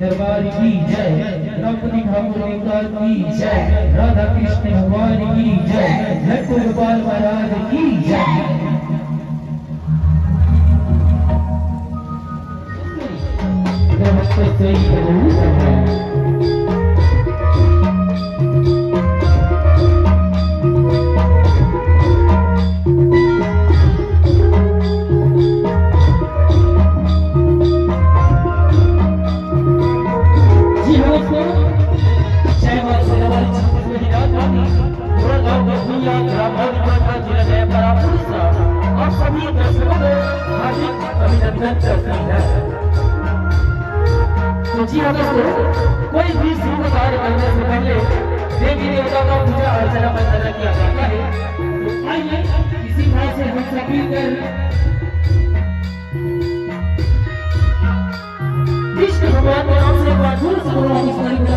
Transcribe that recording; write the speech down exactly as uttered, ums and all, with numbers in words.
दरबार की जय, द्रौपदी ठाकुर देवता की जय, राधा कृष्ण भगवान की जय, लड्डू गोपाल महाराज की जय। नमस्ते सही प्रभु। जी हाँ दोस्तों, जय माँ शेरावाली छत्तीसगढ़ी राजधानी, पूरा गांव का भूया ग्राम बाड़ी माता जिला नयापारा उड़ीसा। आप सभी दर्शकों को हार्दिक अभिनंदन करते हैं। तो जी हाँ दोस्तों, कोई भी शुभ कार्य करने से पहले देवी देवता का पूजा अर्चना वंदना किया जाता है। तो आइए इसी भाव से हम सभी कर कृष्ण भगवान के नाम से एक बार जोर से बोलो, हम इस घड़ी को